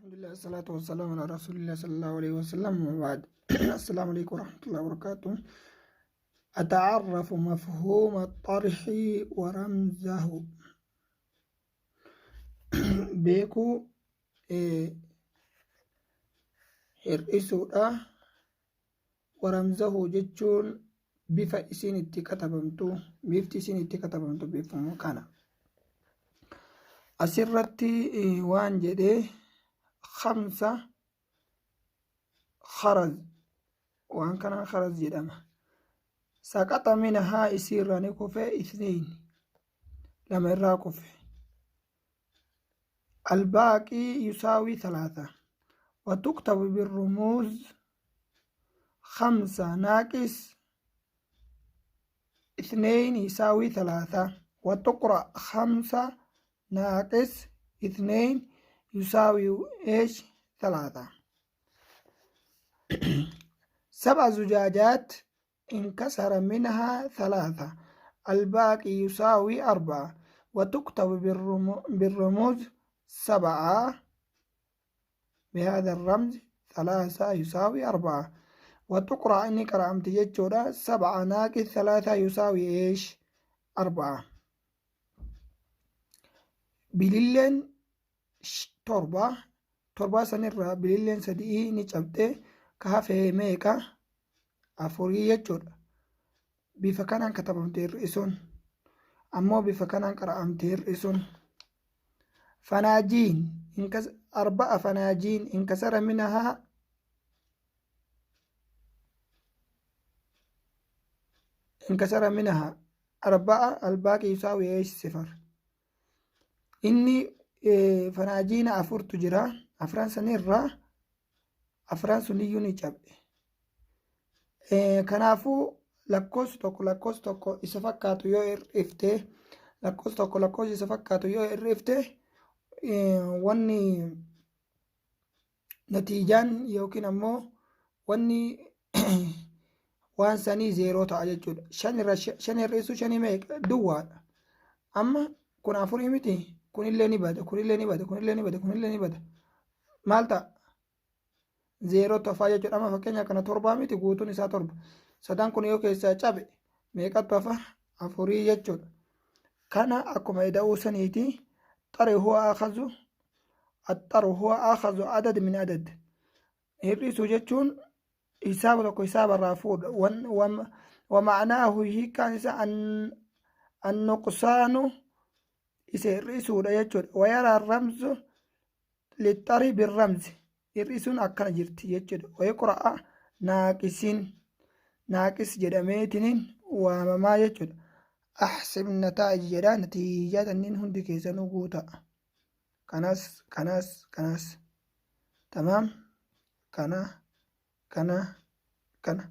Alhamdulillah, salatu wassalamu ala rasulillah sallallahu alaihi wasallam wa ba'd. Assalamu alaikum warahmatullahi wabarakatuh. Ata'arrafu mafhuma xarhi wa ramzahu. Beekuu hir'isuudha. Wa ramzahu jechuun bifa isiin itti katabamtu, bifti isiin itti katabamtu bifuma kana. Asirratti waan jedhee khamsa kharaz waan kanaan kharaz jedhama. Saqaxa minhaa isiirraa ni kufe ithniin lama irraa kufe. الباقي يساوي ثلاثة وتكتب بالرموز خمسة ناقص اثنين يساوي ثلاثة وتقرأ خمسة ناقص اثنين يساوي إيش ثلاثة. سبع زجاجات انكسر منها ثلاثة الباقي يساوي أربعة وتكتب بالرموز سبعة بهذا الرمز ثلاثة يساوي أربعة وتقرأ إني قرأت جتشورا سبعة ناقص ثلاثة يساوي إيش أربعة. Bililleen torba torba sanirraa bililleen sadii ni cabxe ka hafe meeqa afurii jechuudha. Bifa kanaan katabamte hir'isuun ammoo bifa kanaan qara'amte hir'isuun. Fanaajiin arba'a fanaajiin inkasara minahaa inkasara minahaa arba'a albaaqi yusaawi eesh sifar. Inni fanaajiina afurtu jira afran sanirraa afran suniyyuu ni cabe. Kanaafuu lakkoofsi tokko lakkoofsi tokko isa fakkaatu yoo hir'ifte lakkoofsi tokko lakkoofsi isa fakkaatu yoo hir'ifte wanni natiijaan yookiin ammoo wanni waan sanii zeeroo ta'a jechuudha. Shan irra shan hir'isuu shanii meeqa duwwaadha. Amma kun afurii miti kunillee ni bada kunillee ni bada kunillee ni bada kunillee ni bada maal ta'a zeeroo tafaa jechuudha. Amma fakkeenya kana torbaa miti guutuun isaa torba. Sadan kun yoo keessaa cabe meeqatu hafa afurii jechuudha. Kana akkuma ida'uu saniiti xari huwa akhazu axxaru huwa akhazu adad min adad. Hir'isuu jechuun hisaaba tokko hisaaba irraa fuudha. Wa ma'naahu hiikkaan isaa annuqsaanu isa hir'isuudha jechuudha. Wayara ramzu lixxari birramzi hir'isuun akkana jirti jechuudha. Wayqura'a naaqisiin naaqis jedhameetiniin waamamaa jechuudha. Ahsib nataa'ij jedha natiijaa tanniin hundi keessanuu guutaa. Kanas kanas kanas tamaam kana kana kana.